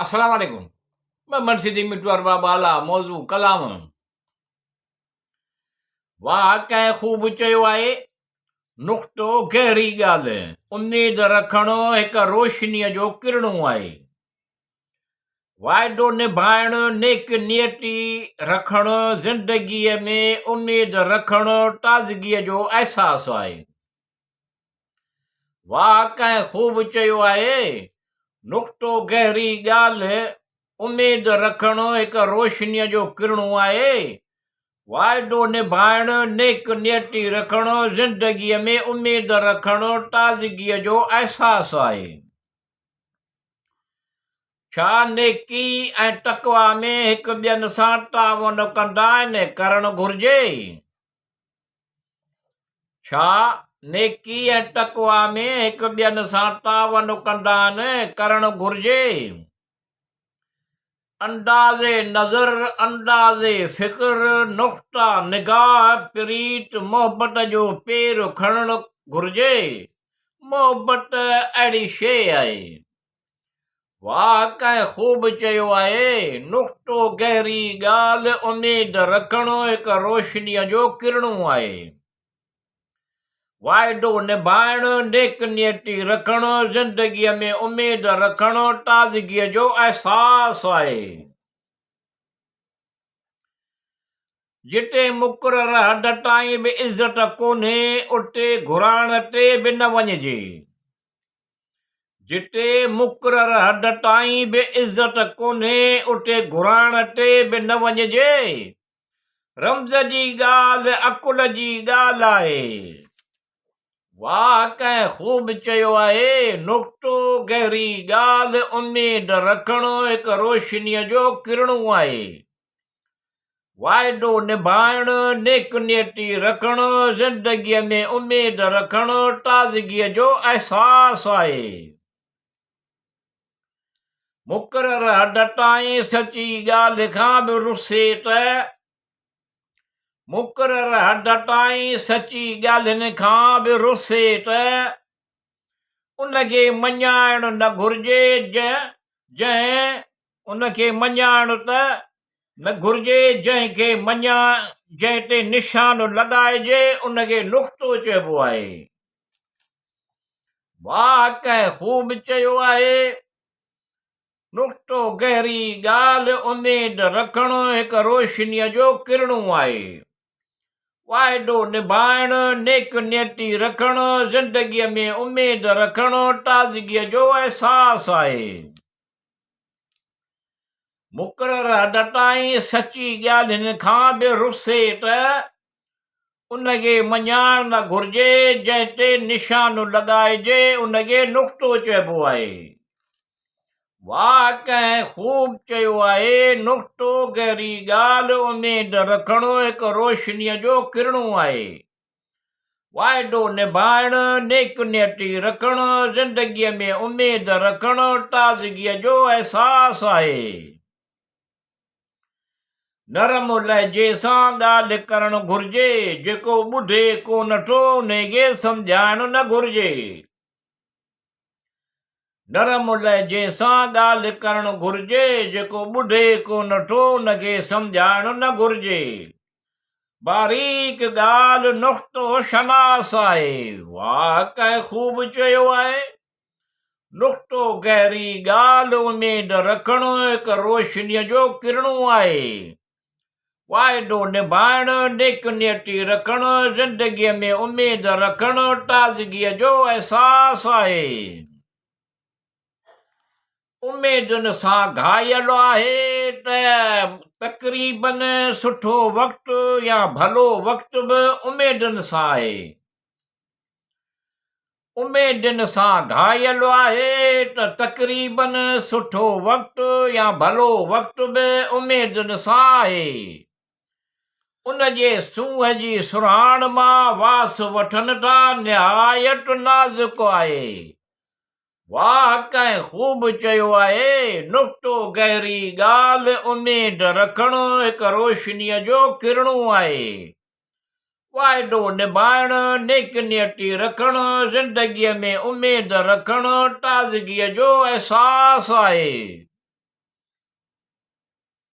السلام عليڪم محمد صديق مٽو ارباب اعليٰ موضوع ڪلام واهه ڪنهن خوب چيو آهي نقطو گهري ڳالهه اميد رکڻ هڪ روشنيء جو ڪرڻو آهي واعدو نڀائڻ نيڪ نيتي رکڻ زندگيء ۾ اميد رکڻ تازگيء جو احساس آهي واهه ڪنهن خوب چيو آهي، نقطو گهري ڳالهه، اميد رکڻ هڪ روشنيء جو ڪرڻو آهي، واعدو نڀائڻ، نيڪ نيتي رکڻ، زندگيء ۾ اميد رکڻ تازگيء جو احساس آهي. ڇا نيڪي ۽ تقويٰ ۾ هڪ ٻين سان تعاون ڪندا آهن؟ ڪرڻ گهرجي. ڇا نيڪي ۽ تقويٰ ۾ هڪ ٻين سان تعاون ڪندا آهن؟ ڪرڻ گهرجي. انداز نظر، انداز فڪر، نقطه نگاهه، پريت، محبت جو پير کڻڻ گهرجي. محبت اهڙي شيء آهي. واهه ڪنهن خوب چيو آهي، نقطو گهري ڳالهه اميد رکڻ هڪ روشنيء جو ڪرڻو آهي. واعدو نڀائڻ، نيڪ نيتي رکڻ، زندگيء ۾ اميد رکڻ تازگيء جو احساس آهي. جتي مقرر حد تائين به عزت ڪونهي، اتي گهرائڻ تي به نه وڃجي. جتي مقرر حد تائين به عزت ڪونهي، اتي گهرائڻ تي به نه وڃجي. رمز جي ڳالهه عقل جي ڳالهه آهي. واهه ڪنهن خوب چيو آهي، نقطو، گهري ڳالهه، اميد رکڻ هڪ روشنيء جو ڪرڻو آهي. واعدو نڀائڻ، نيڪ نيتي رکڻ، زندگيء ۾ اميد رکڻ تازگيء جو احساس آهي. مقرر حد تائين سچي ڳالهه کان به رسي ته مقرر حد تائين سچي ڳالهين کان به رسي ته ان کي مڃائڻ نه گهرجي جنهن ان کي مڃائڻ ته نه گهرجي، جنهن کي مڃا جنهن تي نشان لڳائجي ان کي نقطو چئبو آهي. واهه ڪنهن خوب چيو آهي، نقطو گهري ڳالهه اميد رکڻ هڪ روشنيء جو ڪرڻو آهي. واعدو نڀائڻ، نيڪ نيتي رکڻ، زندگيء ۾ اميد رکڻ تازگيء جو احساس آهي. مقرر حد تائين سچي ڳالهين کان به رسي ته ان کي مڃائڻ نه گهرجي، جنهن تي نشان لڳائجي ان کي نقطو چئبو آهي. واهه ڪنهن خوب چيو آهي، نقطو گهري ڳالهه اميد رکڻ هڪ روشنيء جو ڪرڻو آهي. واعدو نڀائڻ، نيڪ نيتي رکڻ، زندگيء ۾ اميد رکڻ تازگيء جو احساس آهي. نرم لهجي سان ڳالهه ڪرڻ گهرجي، جيڪو ٻڌي ڪونه ٿو انهي کي سمجهائڻ نه گهرجي. نرم لهجي سان ڳالهه ڪرڻ گهرجي، جيڪو ٻڌي ڪونه ٿو ان کي سمجهائڻ نه گهرجي. باريڪ ڳالهه نقطو شناس آهي. واهه ڪنهن خوب چيو آهي. نقطو گهري ڳالهه اميد رکڻ هڪ روشنيء جو ڪرڻو آهي. واعدو نڀائڻ، نيڪ نيتي رکڻ، زندگيء ۾ اميد رکڻ تازگيء جو احساس آهي. اميدن سان گهايل آهي ته تقريبن سٺو وقت يا ڀلو وقت به اميدن سان آهي. اميدن سان گهايل آهي ته تقريبن سٺو وقت يا ڀلو وقت به اميدن سان آهي. ان جي سونهن جي سرهاڻ مان واس وٺن ٿا، نهايت نازڪ آهي. واهه ڪنهن خوب چيو آهي، نقطو گهري ڳالهه اميد رکڻ هڪ روشنيء جو ڪرڻو آهي. واعدو نڀائڻ، نيڪ نيتي رکڻ، زندگيء ۾ اميد رکڻ تازگيء جو احساس آهي.